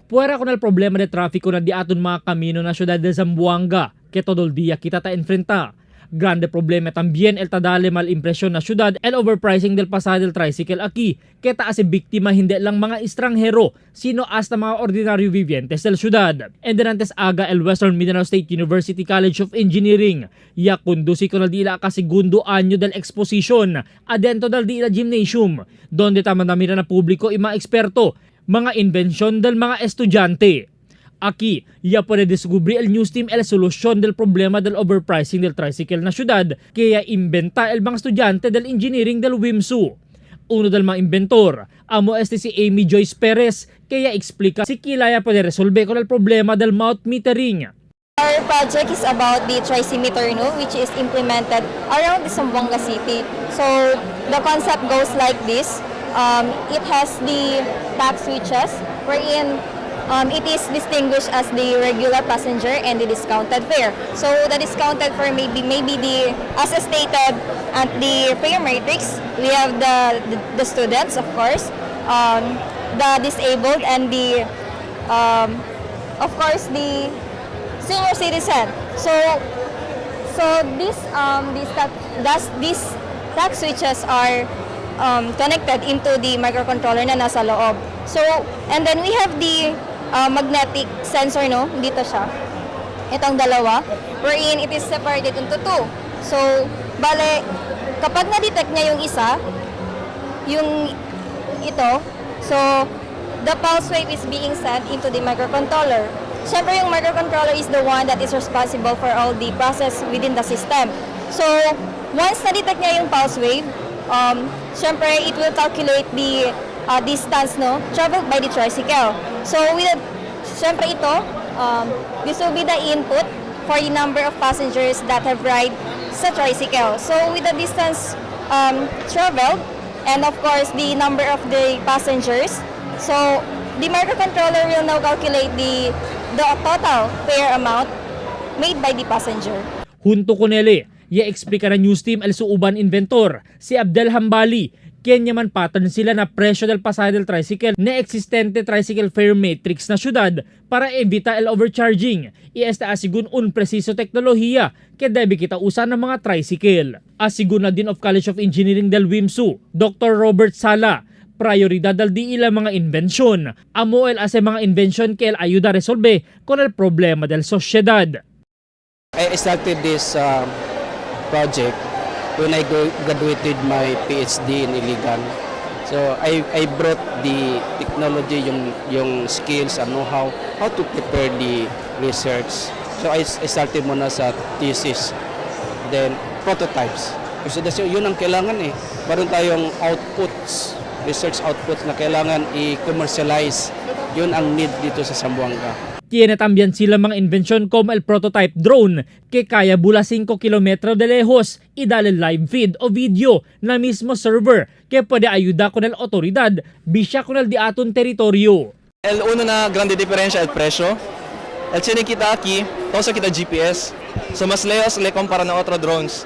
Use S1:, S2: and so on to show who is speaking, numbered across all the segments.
S1: Puwera con el problema de tráfico na di aton mga kamino na syudad de Zamboanga, que todo el día kita ta enfrenta. Grande problema también el tadale mal impresyon na syudad el overpricing del pasaje del tricycle aquí, que taas biktima hindi lang mga estranghero, sino hasta mga ordinaryo vivientes del syudad. Enderantes aga el Western Mindanao State University College of Engineering, ya conduci con el dila ka segundo año del exposition adentro del dila gymnasium, donde tamandamira na publiko y mga eksperto, mga inbensyon del mga estudyante. Aquí, ya puede descubrir el news team el solusyon del problema del overpricing del tricycle na syudad, kaya imbenta el mga estudyante del engineering del WMSU. Uno del mga inventor, amo este si Amy Joyce Perez, kaya explica si Kilaya puede resolver con el problema del mouth metering.
S2: Our project is about the Tricimeter, no, which is implemented around the Zamboanga City. So the concept goes like this. It has the tax switches wherein it is distinguished as the regular passenger and the discounted fare. So the discounted fare may be the, as stated at the fare matrix, we have the students, of course, the disabled, and the of course the senior citizen. So this this tax thus these tax switches are connected into the microcontroller na nasa loob. So and then we have the magnetic sensor, no, dito siya. Itong dalawa, wherein it is separated into two. So bale kapag na-detect niya yung isa, yung ito, so the pulse wave is being sent into the microcontroller. Siyempre, yung microcontroller is the one that is responsible for all the process within the system. So, once na-detect niya yung pulse wave, siyempre, it will calculate the distance, no, traveled by the tricycle. So, with the, siyempre ito, this will be the input for the number of passengers that have ride sa tricycle. So, with the distance traveled, and of course, the number of the passengers, so the microcontroller will now calculate the total fare amount made by the passenger.
S1: Junto con él, ya explica na news team el suuban inventor, si Abdel Hambali, kenya man pattern sila na presyo del pasaje del tricycle na existente tricycle fare matrix na syudad para evita el overcharging. Y esta asigun un preciso teknolohiya que debe kita usa ng mga tricycle. Asigun na din of College of Engineering del WMSU, Dr. Robert Sala, prioridad del di ila mga inbensyon. Amo el hace mga inbensyon que el ayuda a resolver con el problema del sociedad.
S3: I started this project when I graduated my PhD in Iligan. So I brought the technology, yung skills and know-how, how to prepare the research. So I started muna sa thesis, then prototypes. Kasi that's, yun ang kailangan eh. Meron tayong outputs, research outputs na kailangan i-commercialize. Yun ang need dito sa Zamboanga.
S1: Tiene también sila mga inbensyon como el prototype drone que kaya bula 5 kilometro de lejos y dale live feed o video na mismo server que puede ayuda con el autoridad bisya con el di aton territorio.
S4: El uno na grande diferencia el presyo. El tiene kita aquí, tosa kita GPS. So mas lejos le compara na otro drones.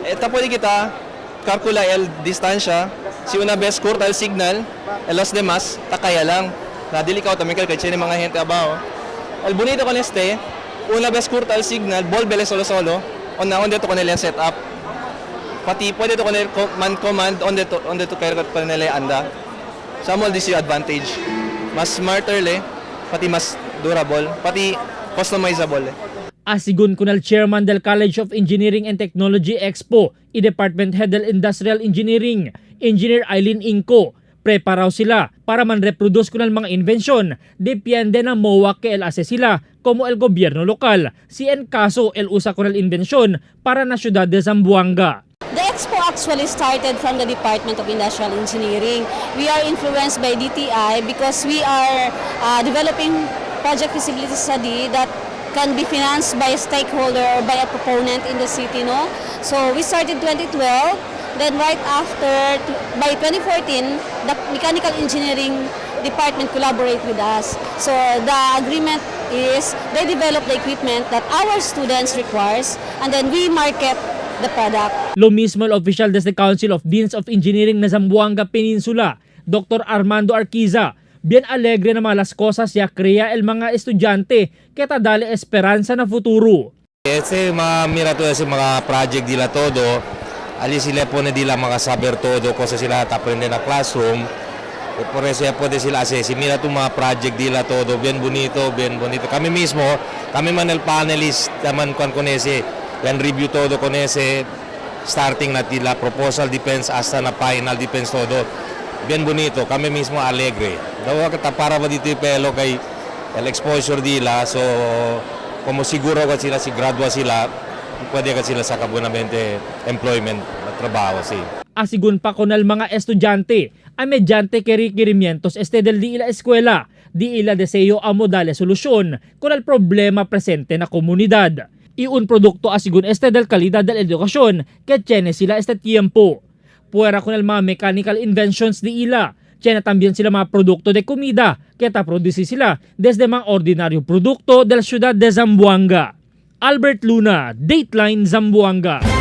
S4: Esta pwede kita calcula el distancia. Si una vez corta el signal, el los demás takaya lang. Na dili ka automatic kay tiene mga gente abajo. El bonito con este, una vez corta el signal, volvele solo solo, on na onde to con el setup. Pati pwede to con el man command onde to kaya con el anda. Sa mo this yung advantage. Mas smarter le, pati mas durable, pati customizable.
S1: Asigun con el chairman del College of Engineering and Technology Expo y Department Head del Industrial Engineering, Engineer Eileen Inco. Preparaw sila para man reproduce con el mga inbensyon. Depende na MOA que el hace sila como el gobyerno lokal. Si en caso el usa con el inbensyon para na siyudad de Zamboanga.
S5: The expo actually started from the Department of Industrial Engineering. We are influenced by DTI because we are developing project feasibility study that can be financed by a stakeholder or by a proponent in the city, no? So we started 2012, then right after, by 2014, the Mechanical Engineering Department collaborate with us. So the agreement is they develop the equipment that our students requires and then we market the product.
S1: Lo mismo el oficial desde Council of Deans of Engineering na Zamboanga Peninsula, Dr. Armando Arquiza. Bien alegre na mga las cosas ya crea el mga estudyante que dale esperanza na futuro.
S6: Ese mga mira todo ese mga project dila todo, ali sila pone dila mga saber todo, cosa sila aprende na classroom. E por eso ya puede sila hacer. Si mira tu mga project dila todo, bien bonito, bien bonito. Kami mismo, kami man el panelist, taman con con ese, yan review todo con ese, starting na tila proposal depends hasta na final depends todo. Bien bonito, kami mismo alegre. Dawa kita para ba dito yung pelo kay el exposure dila, so como siguro ka sila, si gradua sila, pwede ka sila sa kabunamente employment, trabaho si.
S1: Asigun pa konal mga estudyante, a mediante que requerimientos este del di ila eskwela, di ila deseo amo dale solusyon con el problema presente na komunidad. Y un producto asigun este del calidad del edukasyon que tiene sila este tiempo. Puera con el mga mechanical inventions di ila, tiene también sila mga produkto de comida que ta produce sila desde mga ordinaryo produkto del ciudad de Zamboanga. Albert Luna, Dateline Zamboanga.